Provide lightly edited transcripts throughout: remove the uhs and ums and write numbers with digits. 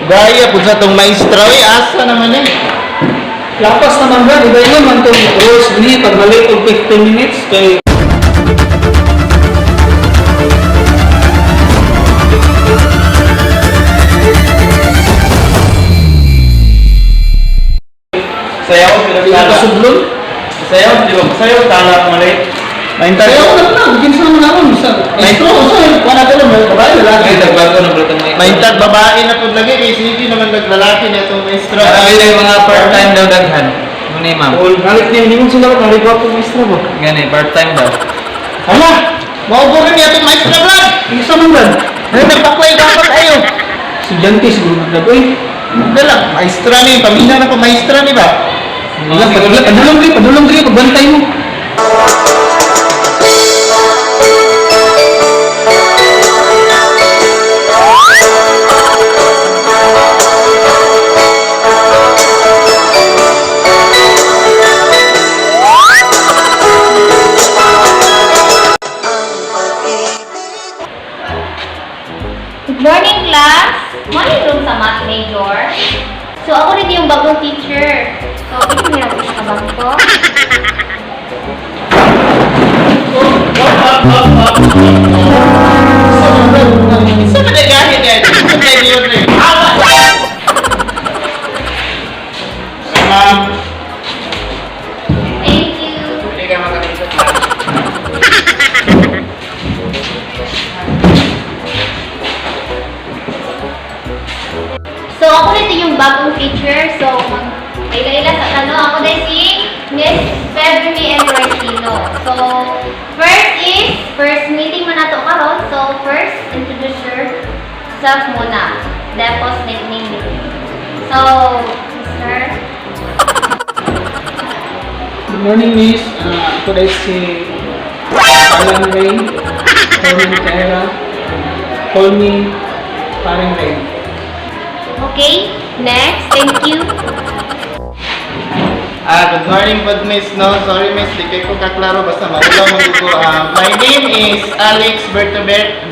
Gaya po sa itong maestra. Uy, asa naman eh. Lapas naman ba? Iba yun naman itong rules ni pag mali og 15 minutes kay Sayaw, kasudlon. Sayaw, di ba? Sayaw, talak mali. Maintay Kaya ako na, bigyan sa mga naman. Maestro, wala ka lang, babae, lalaki. Nagbago na bro itong maestra. Maintag babae na po lagi. Kasi hindi naman naglalaki na itong maestra. Marami lang mga part-time daw daghan. Muna yung ma'am. Nalit niya, hindi mo sila nalikuha po maestro ba? Gani, part-time daw. Hala! Mauburin niya itong maestra vlog! Isa man ba? Ano nagpakway dapat ayo? Estudyante siguro naglagoy. Dala, maestra ni. Pamina na po maestra ni ba? Padulong diri, pagbantay mo. Good morning, class! Morning room sa math major. So, ako rin yung bagong teacher. So, ito niya ako sa bang ko. Isa ba nagahit yan? Isa ba yun rin? Ma'am, Thank you. hindi ka makakita lang. So, ako rin yung bagong teacher. So, ila-ila sa tanong. Ako din si Miss Beverly and Roycino. So, first meeting mo na to karon. So, first, introduce yourself muna. Tapos, nickname mo. So, Mr. Good morning, Miss. Ako dahil si Alan Ray. Call me Kaira. Call me Paring Ray. Okay, next. Thank you. Good morning po, Miss. No, sorry, Miss. Di kayo ko kaklaro. Basta maulaw mo dito. My name is Alex Bertobert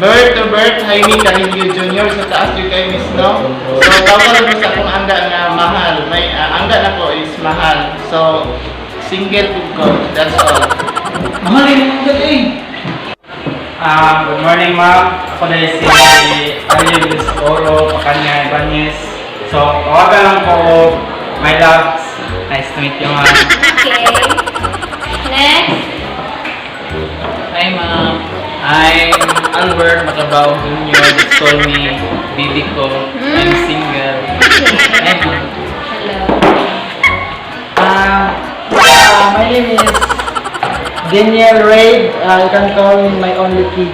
Jaime Carrillo Jr. Sa taas yung kay Miss, no? So, tawag mo sa akong angga nga mahal. May angga na po is mahal. So, single po ko. That's all. Mahalin mo eh. Good morning ma'am. Ako na si Ariel Oro, Pacanya Ibanez. So, tawagan lang po my loves. Nice to meet you ma'am. Okay. Next. Hi ma'am. I'm Albert Matabao Jr. Just call me Bibi ko. I'm single. And Hello. My name is Daniel Ray. You can call me my only kid.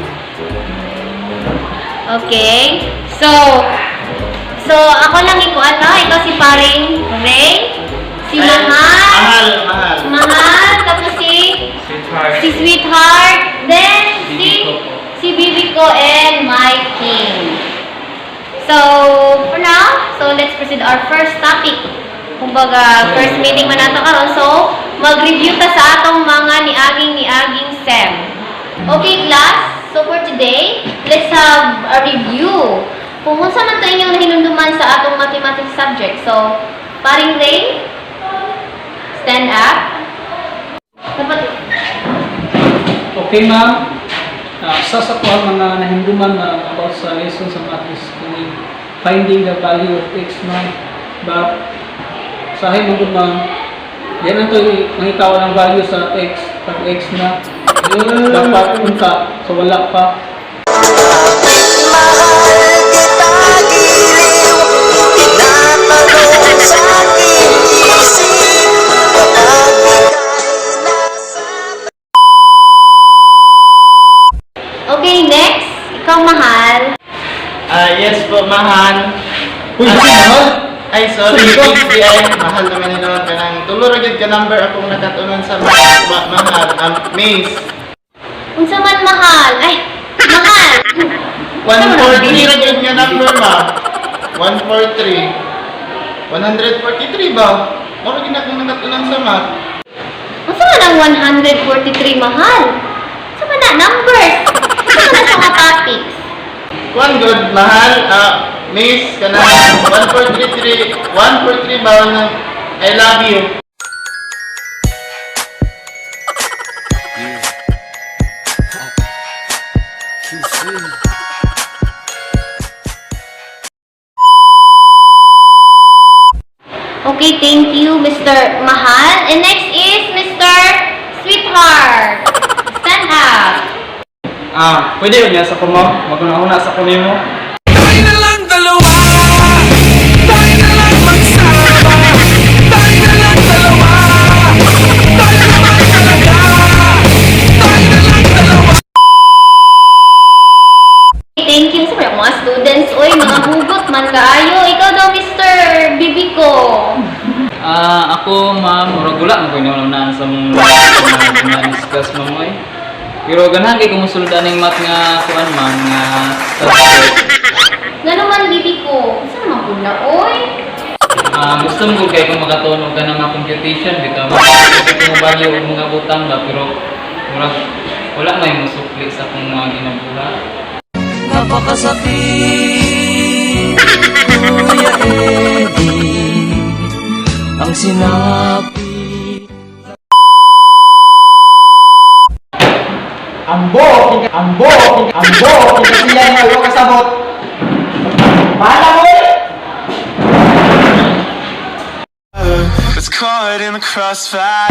Okay. So ako lang ikaw si paring Ray, si Mahal, Mahal. tapos si sweetheart. Sweetheart, then Bibi ko po. si Bibi ko and my king. So, for now, let's proceed our first topic. Kumbaga, first meeting man nato karon. So, mag-review ta sa atong mga niaging SEM. Okay, class. So, for today, let's have a review. Kung unsa man to inyong nahinumduman sa atong mathematics subject. So, paring Ray, stand up. Dapat Okay, ma'am. Sa ko ang mga nahinduman na about sa lesson sa math is finding the value of x, ma'am. But, sahay mo ma'am, yan ang ito, mangitaw ng value sa x, pag x na, dapat unta, so wala pa. okay, next. Ikaw, Mahal. Yes po, mahal. Uy, mahal! Ay, sorry, HBI. Mahal naman naman ka ng tuluragid ka number akong nakatunan sa mahal. Miss. Unsa man mahal? Ay, Mahal! 143 ragid nga number, ma. 143. 143 ba? Moro gid akong nakatunan sa math. Unsa man ang 143, Mahal? Unsa man na numbers? Unsa man na sa mga topics? One good, mahal. Miss, kanang 1433 ba ng I love you. Okay, thank you, Mr. Mahal. And next is Mr. Sweetheart. Stand up. Pwede yun yan sa kumo? Maguna-una sa kumi mo? Tayo na lang dalawa. Tayo na lang magsama. Tayo na lang dalawa. Tayo naman talaga. Tayo na lang dalawa. Thank you sa mga students. Uy, mga hugot man kaayo. Ikaw daw, Mr. Bibiko. Ako, ma'am, murag wala mo ko inuunan sa mga discuss mo mo eh. Pero ganahan kay kumusuldan ng math nga kuan man nga subject. Nga naman, Bibiko. Saan naman po na, uy? Gusto mo kay kung makatunog ka ng mga computation bitaw mo value og mga butang ba pero murag wala may musukli sa akong mga ginabuhat. Napakasakit, Kuya Eddie, ang sinabi. Ambo, kasi yan nga yung kasabot. Bahala mo eh! It's caught in the crossfire.